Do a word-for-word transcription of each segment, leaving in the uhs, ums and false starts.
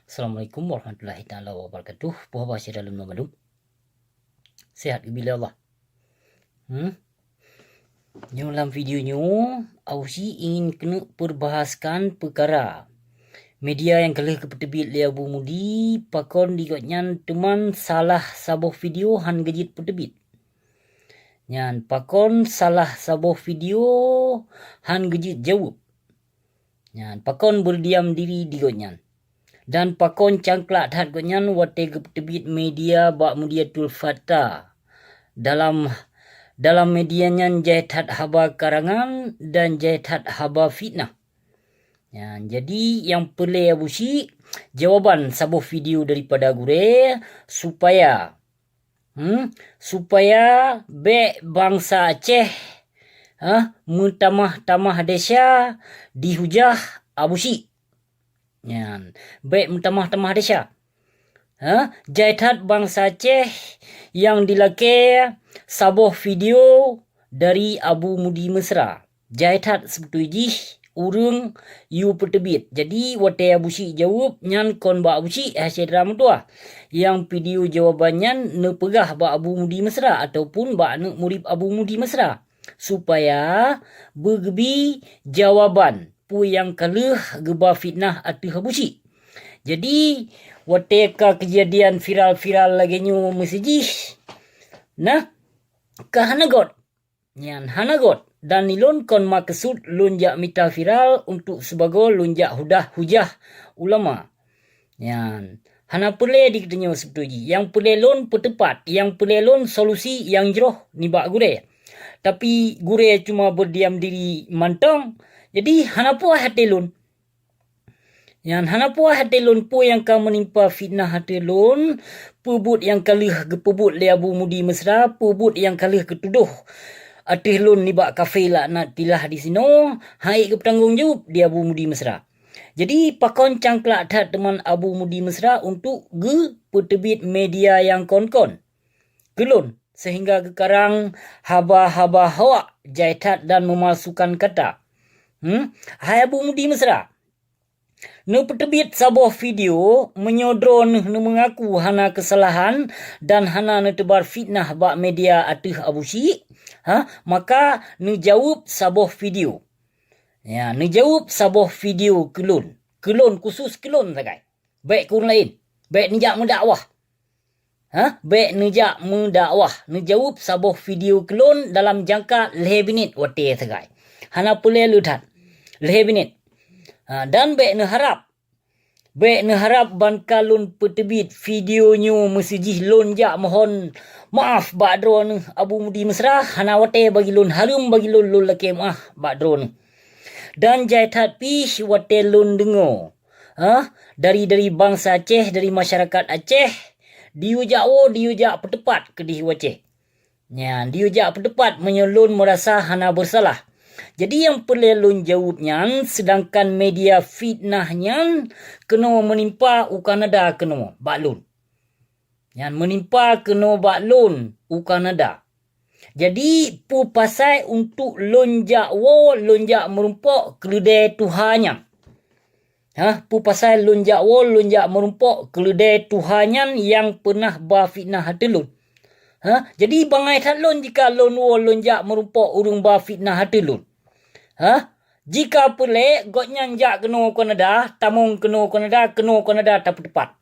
Assalamualaikum warahmatullahi taala wabarakatuh. Puah bah syedara lôn banmandum. Sehat geubila Allah. Hmm? Nyoe lam video nyoe, Abu Syik ingin keuneuk peubahaskan peukara media nyang ka lheueh geupeuteubiet lé Abu Mudi, pakon di gobnyan teuma salah saboh video han geujeuet peuteubiet. Nyan pakon salah saboh video han geujeuet jaweueb. Nyan pakon beurdiam diri di gobnyan. Dan pakon cangklak that gobnyan watée geupeuteubiet media bak Mudiatul Fata. Dalam, dalam media nyan jai that haba karangan dan jai that haba fitnah. Nyan, jadi nyang peureulée Abu Syik, jawaban saboh video daripada gurée supaya Hmm, supaya bék bansa Aceh, ha, meutamah-tamah desya dihujah Abu Syik. Nyan, bék meutamah-tamah desya. Ha, jai that bansa Aceh nyang dilakée saboh video dari Abu Mudi Mesra. Jai that seubeutôi jih ureuëng yue peuteubiet. Jadi watée Abu Syik jaweueb nyan kon bak Abu Syik, hai syedara meutuah. Nyang video jawaban nyan neupeugah bak Abu Mudi Mesra ataupun bak aneuëk murit Abu Mudi Mesra, supaya beugeubi jawaban peue nyang ka lheueh geuba fitnah ateueh Abu Syik. Jadi watée ka keujadian viral-viral lagée nyoe meusidih, nah, ka hana got. Nyan hana got, dan ilôn kon meukeusut lôn jak mita viral untuk sibagoe lôn jak hudah hujah ulama. Nyan hana peureulée di geutanyoe seubeutôi jih. Nyang peureulée lôn peuteupat, nyang peureulée lôn solusi nyang jroh nibak gurée. Tapi gurée cuma beurdiam diri mantong, jadi hana puas até lôn. Nyan hana puas até lôn peue nyang ka meunimpa fitnah ateueh lôn, peue buet nyang ka lheueh geupeubuet lé Abu Mudi Mesra, peue buet nyang ka lheueh geutudôh ateueh lôn nibak kafé laknatillah disinoe, han ék geupeutanggong jaweueb di Abu Mudi Mesra. Jadi pakon cangklak that teuma Abu Mudi Mesra untuk geupeuteubiet media nyang kon-kon keu lôn, seuhingga geukarang haba-haba hoak jai that dan meumalsukan kata. Hmm? Hai Abu Mudi Mesra, neupeuteubiet saboh video meunyoe droeneueh neumeungaku hana keusalahan dan hana neuteubar fitnah bak media ateueh Abu Syik, ha, maka neujaweueb saboh video. Ya, neujaweueb saboh video keu lôn. Keu lôn, khusus keu lôn sagai. Bék keu ureuëng laén. Bék neujak meudakwah. Ha? Bék neujak meudakwah. Neujaweueb saboh video keu lôn dalam jangka lhée minit watée sagai. Hana peureulée le that. Lhée minit. Ha, dan bék neuharab. Bék neuharab ban ka lôn peuteubiet video nyoe meusidih lôn jak mohon maaf bak droeneueh Abu Mudi Mesra, hana watée bagi lôn, hareuem bagi lôn, lôn lakée maaf bak droeneueh. Dan jai that pih watée lôn deungoe, ha, dari, dari bansa Aceh, dari masyarakat Aceh, diyue jak woe, diyue jak peuteupat keudeh u Aceh. Nyan, diyue jak peuteupat meunyoe lôn meurasa hana beusalah. Jadi nyang peureulée lôn jaweueb nyan, seudangkan media fitnah nyan keunoe meunimpa u Kanada keunoe bak lôn. Nyan meunimpa keunoe bak lôn u Kanada. Jadi peue pasai untuk lôn jak woe, lôn jak meurumpok keuleudée tuha nyan? Ha, peue pasai lôn jak woe, lôn jak meurumpok keuleudée tuha nyan nyang peunah ba fitnah ateueh lôn? Ha, jadi bangai that lôn jika lôn woe lôn jak meurumpok ureuëng ba fitnah ateueh lôn. Ha, jika peureulée gobnyan jak keunoe Kanada, tamong keunoe Kanada, keunoe Kanada tapeuteupat.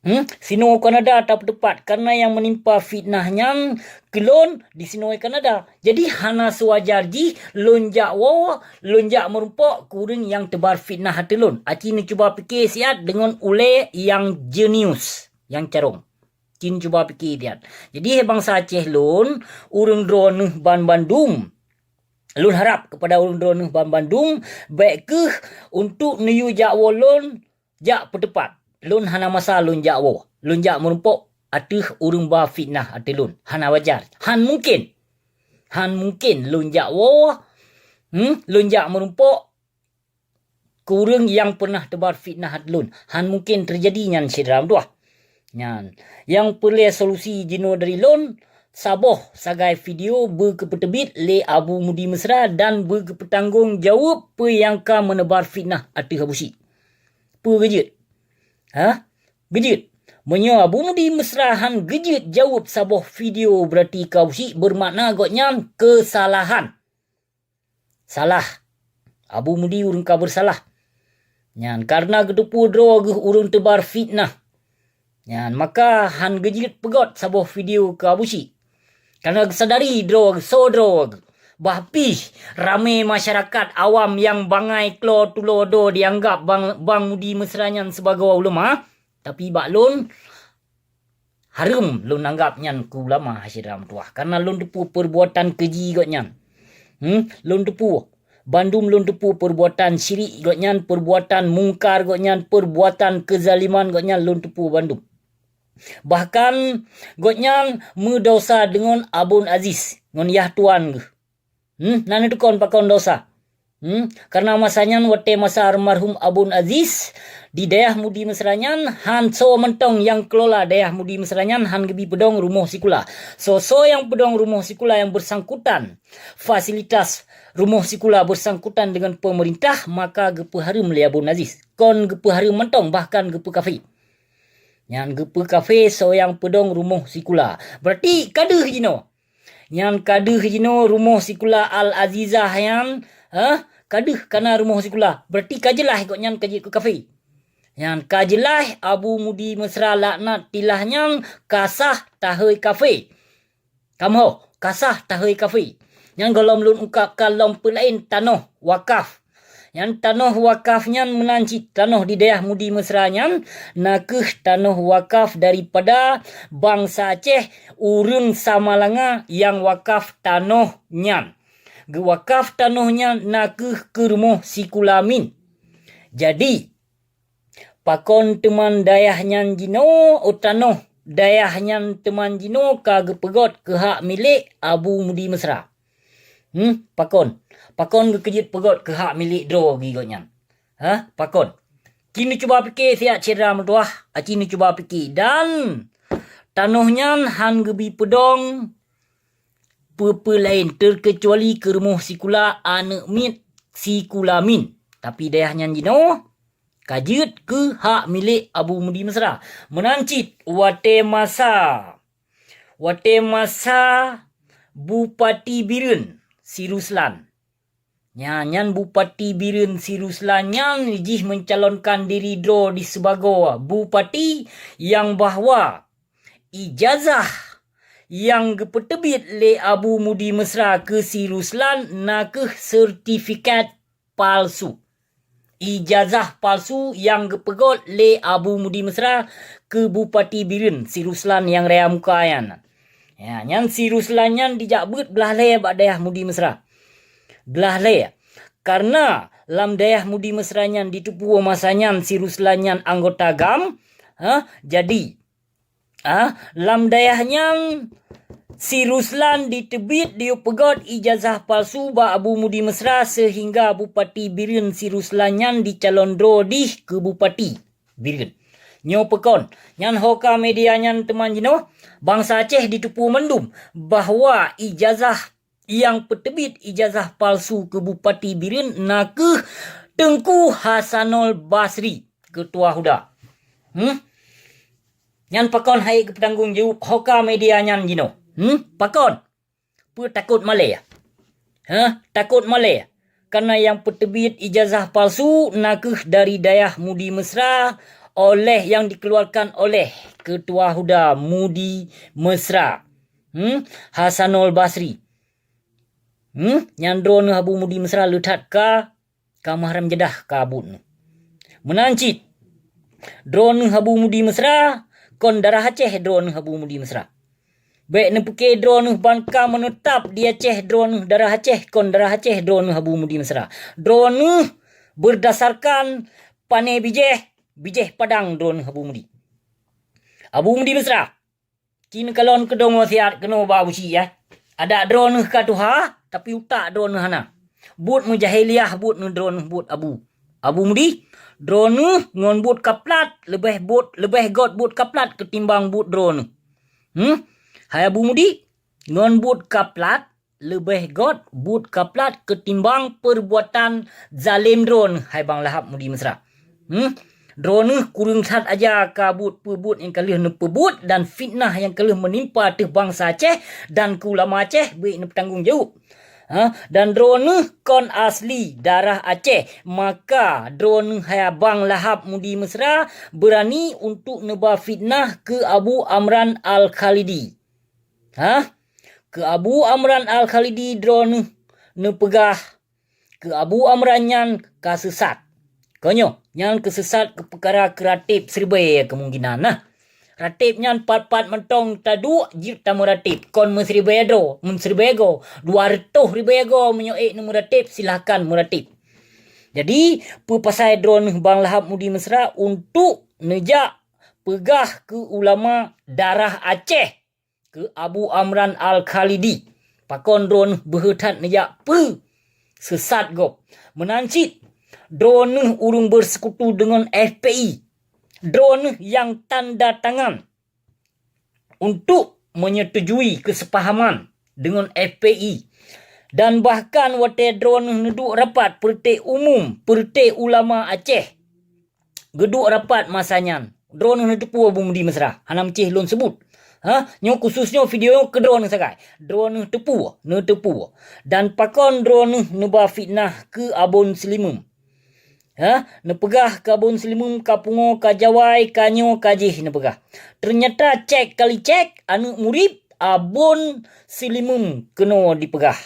Hmm? Sinoe Kanada tapeuteupat, kareuna nyang meunimpa fitnah nyan keu lôn disinoe Kanada. Jadi hana seuwajar jih lôn jak woe, lôn jak meurumpok keu ureuëng nyang teubar fitnah ateueh lôn. Aci neucuba pike siat deungon ulée nyang jenius, nyang carông. Cin cuba pike siat. Jadi hai bansa Aceh lôn, ureuëng droeneueh banmandum, lôn harab keupada ureuëng droeneueh banmandum, bék kheueh untuk neuyue jak woe lôn jak peuteupat. Lôn hana masa lôn jak woe, lôn jak meurumpok ateueh ureuëng ba fitnah ateueh lôn. Hana wajar. Han mungken. Han mungken lôn jak woe, hmm, lôn jak meurumpok keu ureuëng nyang peunah teubar fitnah ateueh lôn. Han mungken teujadi nyan, syedara meutuah. Nyan, nyang peureulée solusi jinoe dari lôn, saboh sagai video beugeupeuteubiet lé Abu Mudi Mesra dan beugeupeutanggong jaweueb peue nyang ka meuneubar fitnah ateueh Abu Syik. Peue geujeuet? Ha? Geujeuet. Meunyoe Abu Mudi Mesra han geujeuet jaweueb saboh video, berarti keu Abu Syik, bermakna gobnyan keusalahan. Salah. Abu Mudi ureuëng ka beusalah. Nyan, kareuna geuteupeue droe geuh ureuëng teubar fitnah. Nyan, maka han geujeuet peugét saboh video keu Abu Syik. Kareuna geusadari droe geuh, soe droe geuh. Bah pih ramé masyarakat awam nyang bangai klo tulo do dianggap Bang, Bang Mudi Mesra nyan sibagoe ulama, tapi bak lôn, hareuem lôn anggap nyan keu ulama, hai syedara meutuwah. Kareuna lôn teupeue peurbuatan keuji gobnyan. Hmm, lôn teupeue. Bandum lôn teupeue peurbuatan syirik gobnyan, peurbuatan mungkar gobnyan, peurbuatan keuzaliman gobnyan lôn teupeue bandum. Bahkan gobnyan meudesya deungon Abon Aziz, ngon yah tuan geuh. Hmm, na neuteukon pakon desya. Hmm, kareuna masa nyan watée masa almarhum Abon Aziz, di dayah Mudi Mesra nyan han soe mantong nyang kelola dayah Mudi Mesra nyan, han geubi peudong rumoh sikula. Soe-soe nyang peudong rumoh sikula nyang beusangkutan, fasilitas rumoh sikula beusangkutan deungon peumeurintah, maka geupeuhareuem lé Abon Aziz. Kon geupeuhareuem mantong, bahkan geupeukafé. Nyan geupeukafé soe nyang peudong rumoh sikula. Berarti ka deuh jinoe. Nyan ka deuh jinoe rumoh sikula Al-Azizah nyan, eh, ka deuh ka na rumoh sikula. Berarti ka jeulaih gobnyan ka jeuet keu kafé. Nyan ka jeulaih Abu Mudi Mesra laknatillah nyan ka sah tahôi kafé. Kamoe, ka sah tahôi kafé. Nyan gohlom lôn ungkapkan lom peulaén tanoh wakaf. Nyan tanoh wakaf nyan meunan cit tanoh di dayah Mudi Mesra nyan, na kheueh tanoh wakaf daripada bansa Aceh, ureuëng Samalanga nyang wakaf tanoh nyan. Geuwakaf tanoh nyan na kheueh keu rumoh sikula min. Jadi, pakon teuman dayah nyan jinoe, oh, tanoh dayah nyan teuman jinoe ka geupeugét keu hak milék Abu Mudi Mesra? Hmm, pakon? Pakon geukeujeuet peugét keu hak milék droe geuh gobnyan? Ha, pakon? Ci neucuba pike siat syedara meutuwah, aci neucuba pike. Dan tanoh nyan han geubi peudong peue-peue laén, teukecuali keu rumoh sikula aneuëk miet sikula min. Tapi dayah nyan jinoe ka jeuet keu hak milék Abu Mudi Mesra. Meunan cit watée masa, watée masa Bupati Bireuen si Ruslan. Nyan, nyan Bupati Bireuen si Ruslan nyan jih meucalonkan diri droe di sibagoe bupati nyang bahwa ijazah nyang geupeuteubiet lé Abu Mudi Mesra keu si Ruslan na kheueh sertifikat palsu. Ijazah palsu nyang geupeugét lé Abu Mudi Mesra keu Bupati Bireuen si Ruslan nyang raya muka nyan. Ya, nyan si Ruslan nyan dijak beuet blaih lhée bak dayah Mudi Mesra. Blaih lhée. Kareuna lam dayah Mudi Mesra nyan diteupeue masa nyan si Ruslan nyan anggota GAM, ha, jadi, ha, lam dayah nyan si Ruslan diteubiet diyue peugét ijazah palsu bak Abu Mudi Mesra seuhingga Bupati Bireuen si Ruslan nyan dicalon droe dih keu Bupati Bireuen. Nyoe peukon, nyan ho ka media nyan teuman jinoe, bansa Aceh diteupeue mandum bahwa ijazah nyang peuteubiet ijazah palsu keu Bupati Bireuen na kheueh Teungku Hasanul Basri, Keutua HUDA. Hmm? Nyan pakon hai geupeutanggong jaweueb ho ka media nyan jinoe? Hmm? Pakon? Peue takot malée? Hah? Takot malée? Kareuna nyang peuteubiet ijazah palsu na kheueh dari dayah Mudi Mesra, oleh nyang dikeuluarkan oleh Keutua HUDA Mudi Mesra. Hmm? Hasanul Basri. Hmm? Nyan droeneueh Abu Mudi Mesra le that ka, ka Muharram Jadah ka buet neuh. Meunan cit, droeneueh Abu Mudi Mesra, kon darah Aceh droeneueh Abu Mudi Mesra. Bék neupike droeneueh ban ka meuneutap di Aceh droeneueh darah Aceh, kon darah Aceh droeneueh Abu Mudi Mesra. Droeneueh berdasarkan pané bijéh, bijéh Padang droeneueh Abu Mudi. Abu Mudi Mesra. Ci neukalon keudong wasiat keunoe bak Abu Syik, ya. Adak droeneueh ka tuha, tapi utak droeneueh hana. Buet meujahiliah buet neuh droeneueh buet Abu. Abu Mudi, droeneueh ngon buet kaplat leubeh buet, leubeh gét buet kaplat keutimbang buet droeneueh. Hmm? Hai Abu Mudi, ngon buet kaplat leubeh gét buet kaplat keutimbang peurbuatan zalem droeneueh, hai Bang Lahab Mudi Mesra. Hmm? Droeneuh kureueng that aja ka buet peubuet nyang ka lheueh neupeubuet dan fitnah nyang ka lheueh meunimpa ateueh bansa Aceh dan keu ulama Aceh, bèk neupeutanggong jaweueb. Ha, dan droeneuh kon asli darah Aceh, maka droeneuh hai Bang Lahab Mudi Mesra beurani untuk neuba fitnah keu Abu Amran Al-Khalidi. Ha? Keu Abu Amran Al-Khalidi droeneuh neupeugah keu Abu Amran nyan ka seusat. Kon nyoe, nyan keuseusat keu peukara keu rateb siribèe kemungkinan nah. Rateb nyan pat-pat mantong taduek jeuet tameurateb, kon meusiribèe droe, meusiribèe goe, dua reutôh ribèe goe meunyoe ék neumeurateb, silahkan meurateb. Jadi, peue pasai droeneuh Bang Lahab Mudi Mesra untuk neujak peugah keu ulama darah Aceh keu Abu Amran Al-Khalidi. Pakon droeneuh beuhe that neujak peue seusat gob. Meunan cit, droeneuh ureueng beuseukutu deungon F P I. Droeneuh nyang tanda tangan untuk menyetujui keuseupahaman deungon F P I. Dan bahkan watèe droeneuh neuduek rapat peureutèe umum, peureutèe ulama Aceh, geuduek rapat masa nyan, droeneuh neuteupeue Abu Mudi Mesra, hana meucéh lôn seubut. Ha, nyoe khusus nyoe video nyoe keu droeneuh sagai. Droeneuh teupeue, neuteupeue. Dan pakon droeneuh neuba fitnah keu Abon Seulimeum. Ha, neupeugah keu Abon Seulimeum ka pungoe, ka jawai, ka nyoe, ka jéh neupeugah. Teunyata cèk kali cèk, aneuk murit Abon Seulimeum keunoe dipeugah.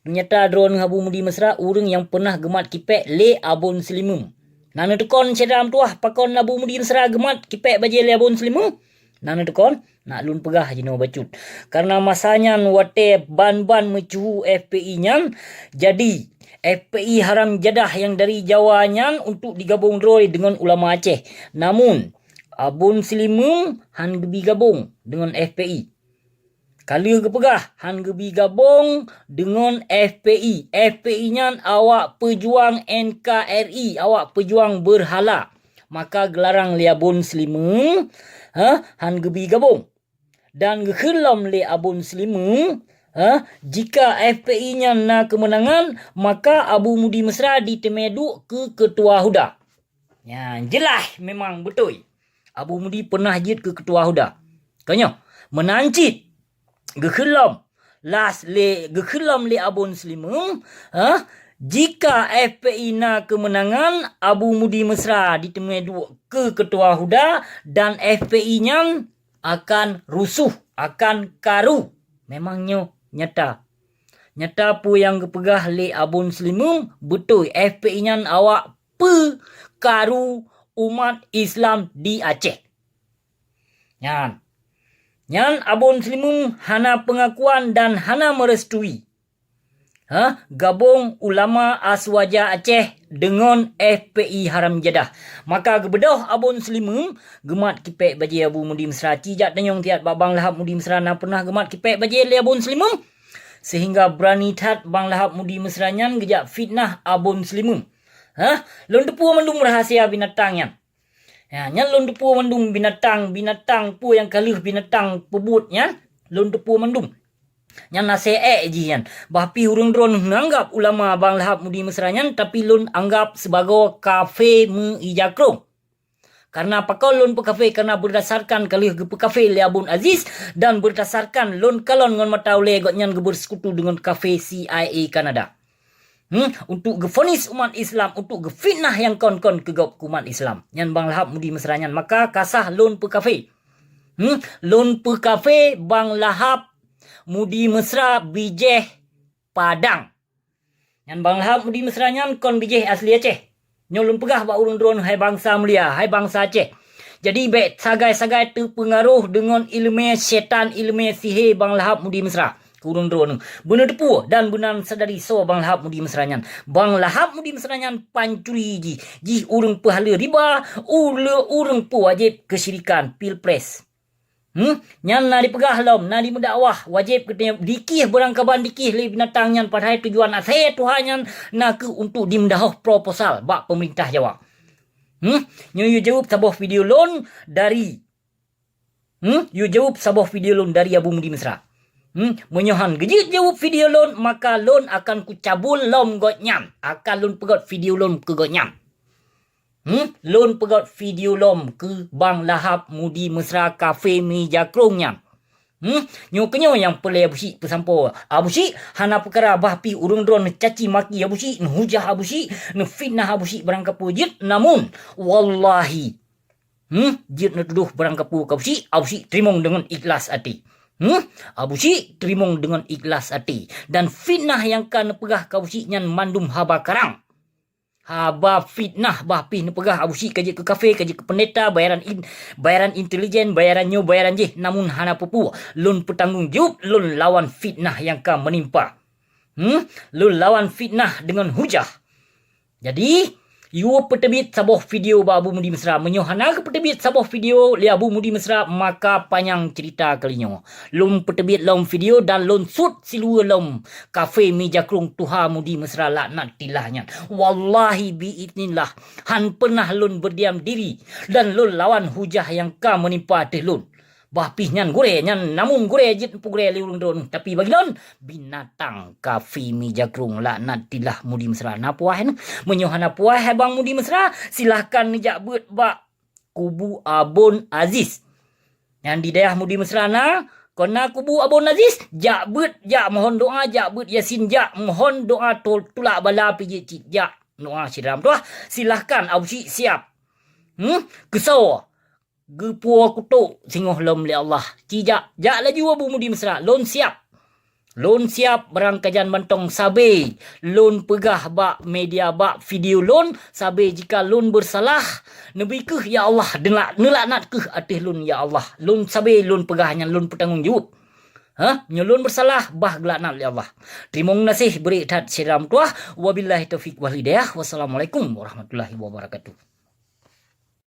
Teunyata droeneuh Abu Mudi Mesra ureueng nyang peunah geumat kipèk lé Abon Seulimeum. Na neuteukon syedara meutuwah pakon Abu Mudi Mesra geumat kipèk bajèe lé Abon Seulimeum? Na neuteukon? Nak lôn peugah jinoe bacut. Kareuna masa nyan watèe ban-ban meusyeuhu F P I nyan, jadi F P I haram jadah nyang dari Jawa nyan untuk digabong droe deungon ulama Aceh. Namun, Abon Seulimeum han geubi gabong deungon F P I. Ka lheueh geupeugah han geubi gabong deungon F P I. F P I nyan awak peujuang N K R I, awak peujuang beurhala. Maka geularang lé Abon Seulimeum, ha, han geubi gabong. Dan geukheun lom lé Abon Seulimeum, ha, jika F P I nyan na keumeunangan, maka Abu Mudi Mesra diteumé duek keu keutua HUDA. Nyan jeulaih memang beutôi. Abu Mudi peunah jeuet keu keutua HUDA. Kon nyoe, meunan cit geukheun lom, las lé, geukheun lom lé Abon Seulimeum, ha, jika F P I na keumeunangan, Abu Mudi Mesra diteumé duek keu keutua HUDA dan F P I nyan akan rusuh, akan karu. Memang nyoe nyata. Nyata peue nyang geupeugah lé Abon Seulimeum beutôi, F P I nyan awak peukaru umat Islam di Aceh. Nyan. Nyan Abon Seulimeum hana peungakuan dan hana meurestui, ha, gabong ulama Aswaja Aceh deungon F P I haram jadah. Maka geubeudôh Abon Seulimeum geumat kipèk bajèe Abu Mudi Mesra, ci jak tanyong siat bak Bang Lahab Mudi Mesra na peunah geumat kipèk bajèe lé Abon Seulimeum. Sehingga beurani that Bang Lahab Mudi Mesra nyan geujak fitnah Abon Seulimeum. Ha? Lôn teupeue mandum rahsia binatang nyan. Ya, nyan lôn teupeue mandum binatang, binatang peue nyang ka lheueh binatang peubuet nyan, lôn teupeue mandum. Nyan asèe ék jih nyan. Bah pih ureueng droeneuh neuanggap ulama Bang Lahab Mudi Mesra nyan, tapi lôn anggap sibagoe kafé meu-ija krông. Kareuna pakon lôn peukafé? Kareuna beurdasarkan ka lheueh geupeukafé lé Abon Aziz dan beurdasarkan lôn kalon ngon mata ulèe gobnyan geubeuseukutu deungon kafé C I A Kanada. Hmm, untuk geufonis umat Islam, untuk geufitnah nyang kon-kon keu gob keu umat Islam. Nyan Bang Lahab Mudi Mesra nyan, maka ka sah lôn peukafé. Hmm, lôn peukafé Bang Lahab Mudi Mesra bijéh Padang. Nyan Bang Lahab Mudi Mesra nyan kon bijéh asli Aceh. Nyoe lôn peugah bak ureueng droeneuh, hai bansa mulia, hai bansa Aceh. Jadi bèk sagai-sagai teupeungaroh deungon ileumèe syetan, ileumèe sihé Bang Lahab Mudi Mesra. Keu ureueng droeneuh, beuneuteupue dan beunan sadari soe Bang Lahab Mudi Mesra nyan. Bang Lahab Mudi Mesra nyan pancuri jih, jih ureueng peuhaleue riba, ureueng peuwajéb keusyirikan, pilpres. Hmm? Nyan na dipeugah lom, na dimeudakwah, wajéb geutanyoe dikieh beurangkaban dikieh lé binatang nyan, padahai tujuan asai tuha nyan nakeuh untuk dimeudahoh proposal bak peumeurintah Jawa. Hmm? Nyoe yue jaweueb saboh video lôn dari, hmm? Yue jaweueb saboh video lôn dari Abu Mudi Mesra. Hmm? Meunyoe han geujeuet jaweueb video lôn, maka lôn akan kucabul lom gobnyan, akan lôn peugöt video lôn keu gobnyan. Hmm? Lôn peugöt video lom keu Bang Lahab Mudi Mesra kafé mi jakrong nyan. Hmm? Nyoe keunyoe nyang peulée Abu Syik peusampoe. Abu Syik hana peukara bah pih ureuëng droe neucaci maki Abu Syik, neuhujah Abu Syik, neufitnah Abu Syik barangkapeue jeuet, namun wallahi, hmm, jeuet neutudôh barangkapeue keu Abu Syik, Abu Syik teurimong deungon ikhlas até. Hmm? Abu Syik teurimong deungon ikhlas até. Dan fitnah nyang ka neupeugah keu Abu Syik nyan mandum haba karang. Haba fitnah bah pih neupeugah Abu Syik ka jeuet keu kafé, ka jeuet keu peundeta, bayaran in-, bayaran intelijen, bayaran nyoe, bayaran jih, namun hana peue-peue. Lôn peutanggong jaweueb lôn lawan fitnah nyang ka meunimpa. Hmm? Lôn lawan fitnah deungon hujah. Jadi, yue peuteubiet saboh video bak Abu Mudi Mesra. Meunyoe hana geupeuteubiet saboh video lé Abu Mudi Mesra, maka panyang ceurita kali nyoe. Lôn peuteubiet lom video dan lôn sut siluweue lom kafé mi jakrong tuha Mudi Mesra laknatillah nyan. Wallahi biidznillah, han peunah lôn beudiam diri dan lôn lawan hujah nyang ka meunimpa ateueh lôn. Bah pih nyan gurée, nyan namun gurée jeuet peugurée lé ureuëng droeneueh, tapi bagi lôn, binatang kafé mi jakrong laknatillah Mudi Mesra. Na puas neuh? Meunyoe hana puas hai Bang Mudi Mesra, silahkan neujak beuet bak kubu Abon Aziz. Nyan di dayah Mudi Mesra na, kon na kubu Abon Aziz, jak beuet, jak mohon doa, jak beuet Yasin, jak mohon doa tu-, tulak bala pih jeuet cit, jak doa syedara meutuah. Silahkan Abu Syik siap. Hmm? Keusoe geupuwoe kutok singoh lom lé Allah. Ci jak, jak laju Abu Mudi Mesra, lôn siap. Lôn siap barang kajan mantong sabe lôn peugah bak media, bak video lôn, sabe jika lôn beusalah, neubi kheueh ya Allah, neulak-, neulaknat kheueh ateueh lôn ya Allah. Lôn sabe lôn peugah nyan lôn peutanggong jaweueb. Ha? Nyoe lôn beusalah, bah geulaknat lé Allah. Teurimong gaséh bri that syedara meutuah. Wabillahi taufiq wal hidayah. Wassalamualaikum warahmatullahi wabarakatuh.